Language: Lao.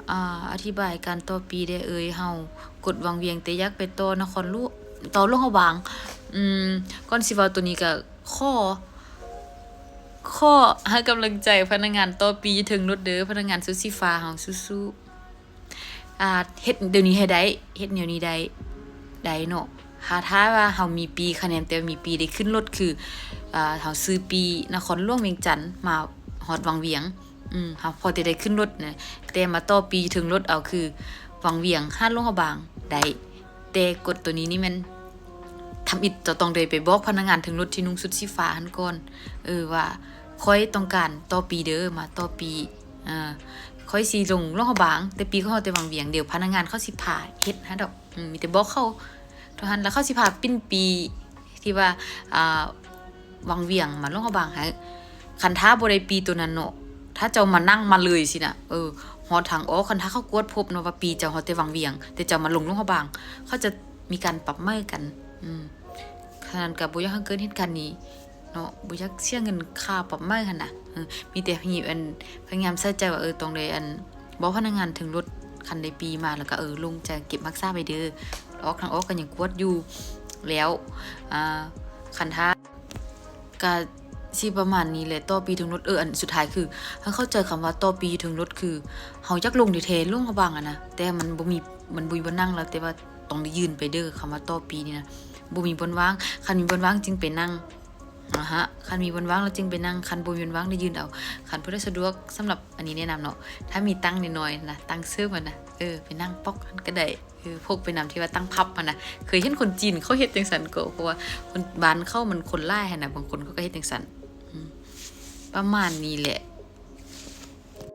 ອາ ອະທິບາຍການຕໍ່ປີ້ແດ່ເອີຍ. ເຮົາກົດວັງວຽງ ແຕ່ຢາກໄປຕໍ່ນະຄອນຫຼວງ ຕໍ່ຫຼວງພະບາງ. ອືມ ກ່ອນຊິເວົ້າໂຕນີ້ກະຂໍ ຂໍໃຫ້ກຳລັງໃຈພະນັກງານຕໍ່ປີ້ຢູ່ເທິງລົດເດີ ພະນັກງານຊຸດສີຟ້າເຮົາ ສູ້ໆ. ອາ ເຮັດດຽວນີ້ໃຫ້ໄດ້ ເຮັດແນວນີ້ໄດ້ ໄດ້ເນາະ. ຖ້າ ຖ້າວ່າເຮົາມີປີ້ ຄະແນນແຕ່ມີປີ້ໄດ້ຂຶ້ນລົດ ຄື ອາ ເຮົາຊື້ປີ້ນະຄອນຫຼວງວຽງຈັນມາຮອດວັງວຽງ ອືມ ເຮົາພໍແຕ່ໄດ້ຂຶ້ນລົດນະ ແຕ່ມາຕໍ່ປີ້ເທິງລົດເອົາ ຄືວັງວຽງຫາດຫຼວງພະບາງໄດ້. ແຕ່ກົດໂຕນີ້ນີ້ແມ່ນທຳອິດ ເຈົ້າຕ້ອງໄດ້ໄປບອກພະນັກງານເທິງລົດທີ່ນຸ່ງຊຸດສີຟ້າຫັ້ນກ່ອນ ເອີ ວ່າຂ້ອຍຕ້ອງການຕໍ່ປີ້ເດີ ມາຕໍ່ປີ້ ອາ ຂ້ອຍຊິລົງຫຼວງພະບາງ ແຕ່ປີ້ຂ້ອຍຮອດແຕ່ວັງວຽງ. ດຽວພະນັກງານເຂົາຊິພາເຮັດໃຫ້ດອກ ອືມ ມີແຕ່ບອກເຂົາເທົ່ານັ້ນ ແລ້ວເຂົາຊິພາປິ່ນປີ້ທີ່ວ່າ ອາ ວັງວຽງມາຫຼວງພະບາງໃຫ້. ຄັນຖ້າບໍ່ໄດ້ປີ້ໂຕນັ້ນເນາະ ຖ້າເຈົ້າມານັ່ງມາເລີຍຊີ້ນະ ເອີ ຮອດທາງອອກ ຄັນຖ້າເຂົາກວດພົບເນາະວ່າປີ້ເຈົ້າຮອດແຕ່ວັງວຽງ ແຕ່ເຈົ້າມາລົງຫຼວງພະບາງ ເຂົາຈະມີການປັບໃໝກັນ. ອືມ ສະນັ້ນກະບໍ່ຢາກໃຫ້ເກີດເຫດການນີ້ເນາະ ບໍ່ຢາກເສຍເງິນຄ່າປັບໃໝຫັ້ນນະ. ເອີ ມີແຕ່ພະຍາຍາມ ອັນ ພະຍາຍາມໃສ່ໃຈວ່າ ເອີ ຕ້ອງໄດ້ ອັນ ບອກພະນັກງານເທິງລົດ ຄັນໄດ້ປີ້ມາ ແລ້ວກະ ເອີ ລົງຈະເກັບຮັກສາໄວ້ເດີ. ອອກ ທາງອອກກະຍັງກວດຢູ່. ແລ້ວ ອາ ຄັນຖ້າ ກະຊິປະມານນີ້ແຫຼະ ຕໍ່ປີ້ເທິງລົດ. ເອີ ອັນສຸດທ້າຍຄື ໃຫ້ເຂົ້າໃຈຄຳວ່າຕໍ່ປີ້ຢູ່ເທິງລົດ ຄືເຮົາຢາກລົງແທ້ໆ ຫຼວງພະບາງຫັ້ນນະ ແຕ່ມັນບໍ່ມີ ມັນບໍ່ມີບ່ອນນັ່ງແລ້ວ ແຕ່ວ່າຕ້ອງໄດ້ຢືນໄປເດີ. ຄຳວ່າຕໍ່ປີ້ນີ້ນະ ບໍ່ມີບ່ອນວ່າງ ຄັນມີບ່ອນວ່າງຈຶ່ງໄປນັ່ງ ອາຮະ ຄັນມີບ່ອນວ່າງແລ້ວຈຶ່ງໄປນັ່ງ ຄັນບໍ່ມີບ່ອນວ່າງໄດ້ຢືນເອົາ. ຄັນຜູ້ໃດສະດວກ ສຳລັບອັນນີ້ແນະນຳເນາະ ຖ້າມີຕັ່ງນ້ອຍໆນະ ຕັ່ງເສີມຫັ້ນນະ ເອີ ໄປນັ່ງປອກຫັ້ນກະໄດ້. ເອີ ພົກໄປນຳທີ່ວ່າຕັ່ງພັບຫັ້ນນະ ເຄີຍເຫັນຄົນຈີນເຂົາເຮັດຈັ່ງຊັ້ນກໍ ເພາະວ່າຄົນບ້ານເຂົາມັນຄົນຫຼາຍຫັ້ນນະ ບາງຄົນເຂົາກະເຮັດຈັ່ງຊັ້ນ. ອືມ ປະມານນີ້ແຫຼະ